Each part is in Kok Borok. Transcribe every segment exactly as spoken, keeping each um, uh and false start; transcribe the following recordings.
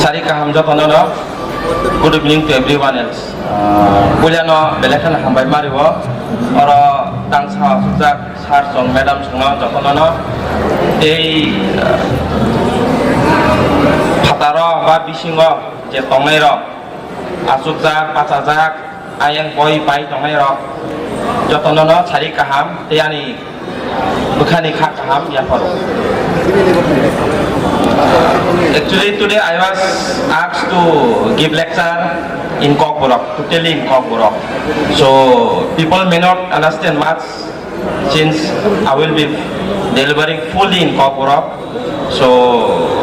Sari kaham jotono no. Good evening to everyone else. Ah, puilano belai kheno hambai mario. Oro tangsa asukjak sir chwng madam chwngno jotono no. Tei, ah, phataro ba bisingo je tongnai rok asukjak, bachajak, ayang boi pai tongnai rok jotono no sari kaham tei ani bwkhani kha kaham yapharo. Actually, today I was asked to give lecture in Kokborok, totally in Kokborok. So people may not understand much since I will be delivering fully in Kokborok. So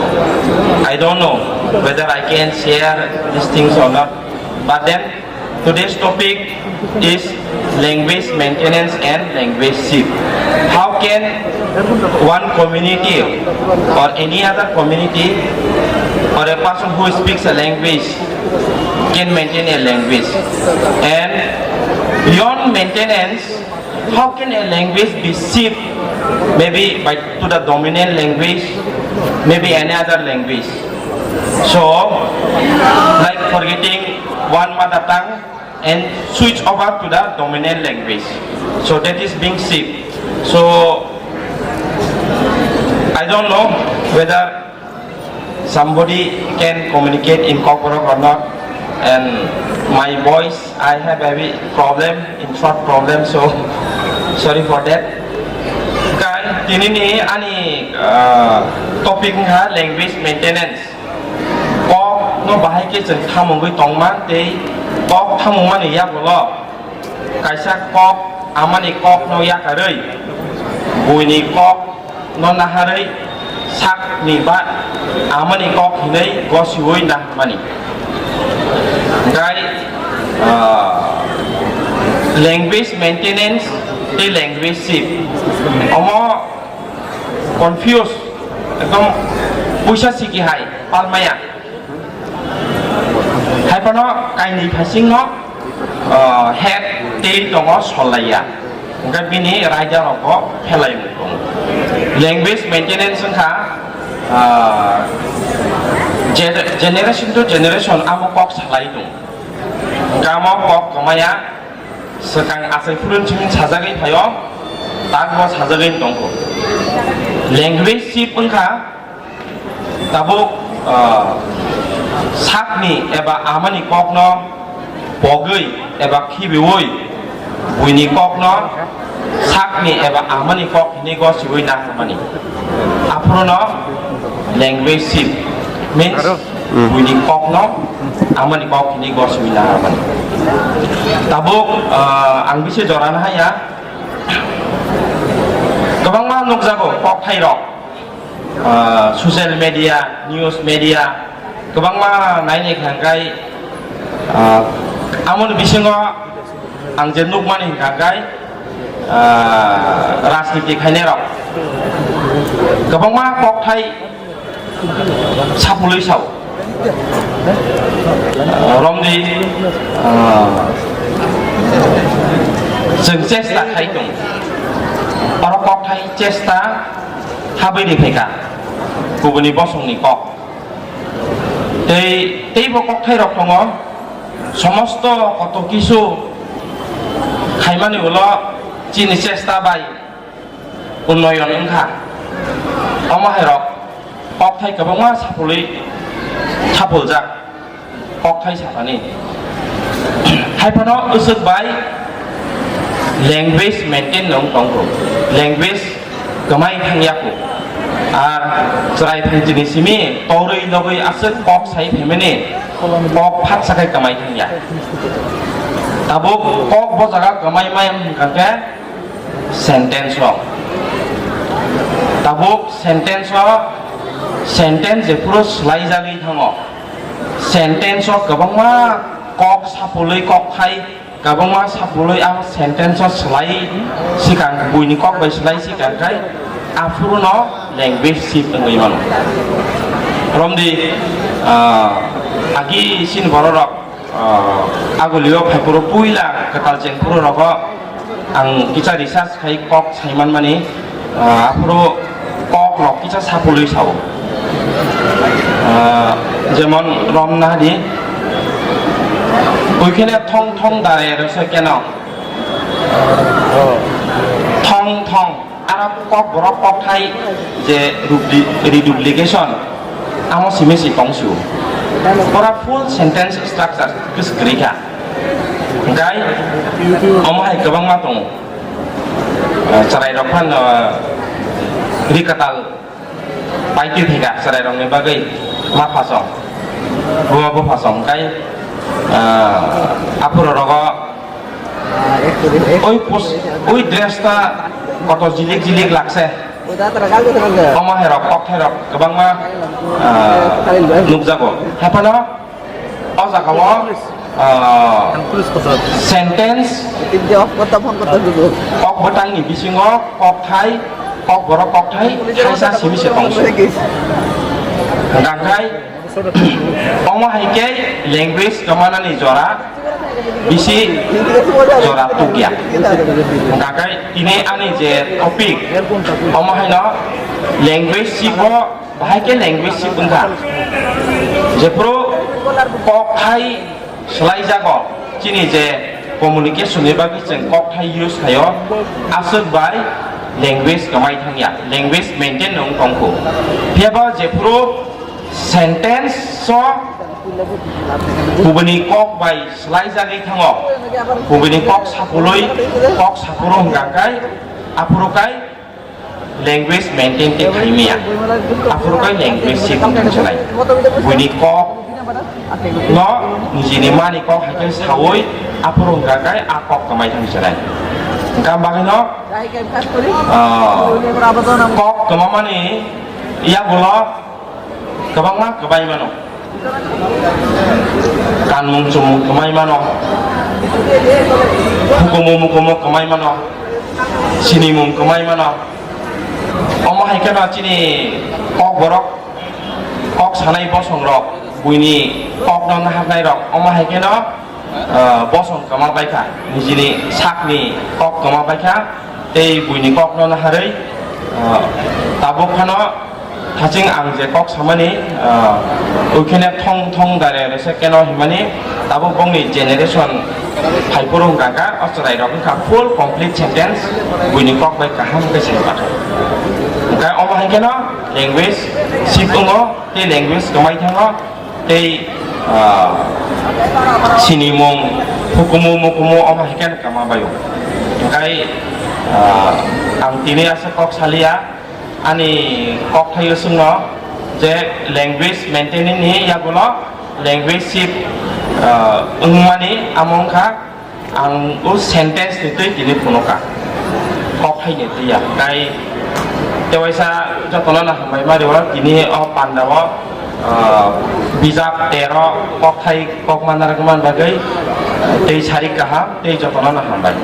I don't know whether I can share these things or not. But then today's topic is language maintenance and language shift. How can one community or any other community or a person who speaks a language can maintain a language? And beyond maintenance, how can a language be shift maybe by to the dominant language, maybe any other language? So, like forgetting one mother tongue and switch over to the dominant language. So that is being shift. So I don't know whether somebody can communicate in Kokborok or not. And my voice, I have a bit problem, in short problem, so sorry for that. Kai, tini ni ani, uh, topic ha language maintenance. Kok no bahai khe chwng thamungwi tongma tei kok thamung mani yagulo kaisa kok amani kok no yakarwi buini kok no naharwi sakni ba amani kok hinwi gosiwi naharmani. Gai, ah, language maintenance tei language shift omo confuse, ekdom puisa siki hai palmaya. Hai phano kainwi phaisingno, ah, head tei tongo sollaiya. Hwnkhe bini raida rokbo phelai wng tongo. Language maintenance wngkha, ah, ge-, generation to generation amo kok salai tongo. Hwnkhe amo kok kwmaya swkang achai phuru chini sajagwi phaio, takbo sajagwi tongkho. Language shift wngkha, tabuk, ah, sakni eba amani kokno pogwi eba khibiwi buini kokno sakni eba amani kok hinwi gosiwi naharmani. Aphuruno language shift means buini kokno amani kok hinwi gosiwi naharmani. Tabuk, ah, ang bisi jorano haya. Kwbangma nukjago kokthairok, ah, social media, news media, kwbangma nainai kha hwnkhe, ah, amoni bisingo ang je nukmani hwnkhe, ah, rajniti khainairok kwbangma kokthai sapului sao. Romdi, ah, chwng chesta khai tong. Oro kokthai chesta habwi ri phaikha kubuni bosongni kok. Tei, teibo kokthai rok tongo, somosto koto kisu khaimani ulo chini chesta bai unnoyon wngkha. Omo hai rok kokthai kwbangma sapului thapuljak kokthai sakani. Hai phano usuk bai language maintain nung tongkho. Language kwmai thangya kho. Ar chwrai phainjini simi torwi logwi aswk kok sai phaimani kok phatsa khai kwmai thangya. Tabuk kok bo jaga kwmai mai wngkha khe sentence o. Tabuk sentence o, sentence jephuru swlaijagwi thango, sentence o kwbangma kok sapului kok khai, kwbangma sapului a sentence o swlai sikang, buini kok bai swlai sikang khai aphuruno language shift wngwi mano. Romdi, ah, agi sin bororok Ah, agulio phaiphuru puila kwtal chengphuru rogo ang kisa research khai kok saimanmani, ah, aphuru kok rok kisa sapului sao. Ah, Jemon romna di, oikhene thong thong dare rwse keno. Thong thong, aro kok borok kokthai je rubli-, reduplication, amo simi si tongsu. Pura full sentence structure kwswk kwrwi kha. Hwnkhe omo hai kwbangma tongo. Chwrairok phano rikatal paitwi thika chwrairokni bagwi ma phasong, buma buphasong kai, ah, aphuru rogo oi pos-, oi dress ta kotor jilik jilik lakse. Omo hai rok, kokthai rok kwbangma, ah, nukjago. Haphano o jaga o, ah, sentence kok bwtang ni bisingo kokthai, kok borok kokthai thaisa simi se tongsu. Hwnkhe omo hai khe language kwmanani jora bisi jora tukya. Hwnkhe tini ani je topic, omo haino language sibo. Bahai khe language sip wngkha. Jephru kok hai swlaijago, chini je communication ni bagwi chwng kok hai use khaio, aswk bai language kwmai thangya, language maintain wng tongkhu. Phiyaba jephru sentence o kubuni kok bai swlaijagwi thango, kubuni kok sapului, kok sapuru hwnkha khai, aphuru khai language maintain khe khaimaya. Aphuru khe language sip wngkha sanai. Buini kok no nijini mani kok hai khe saui aphuru wngkha khe a kok kwmai thang sanai. Hwnkha bagwi no, ah, kok kwmamani yagulo kwbangma kwbai mano. Kanmung chumung kwmai mano, hukumu mukumu kwmai mano, sinimung kwmai mano. Omo hai kheno chini kok borok, kok sanai bosong rok, buini kok no naharnai rok, omo hai kheno, ah, bosong kwma baikha, nijini sakni kok kwma baikha, tei buini kok no naharwi, ah, tabuk phano Haching ang je kok samani, ah, ukhene thong thong dare rese keno himani, tabuk bongni generation phaiphuru hwnkha kha, o chwrai rok wngkha full complete sentence, buini kok bai kaham khe se pathai. Hwnkhe omo hai kheno language sip wngo, tei language kwmai thango, tei, ah, sinimung, hukumu, mukumu, omo hai kheno kwma baio. Hwnkhe, ah, ang tini aswk kok salia, Ani kok thaio chwngno je language maintaining ni yagulo language sip, ah, wngmani amo wngkha ang o sentence ni twi tini phunukha kok thaini twi ya. Tai tewaisa jotono no hambai ma rio tini o panda o, ah, bijap tero kok thai kok manna rwgwmani bagwi tei sarik kaham tei jotono no hambai.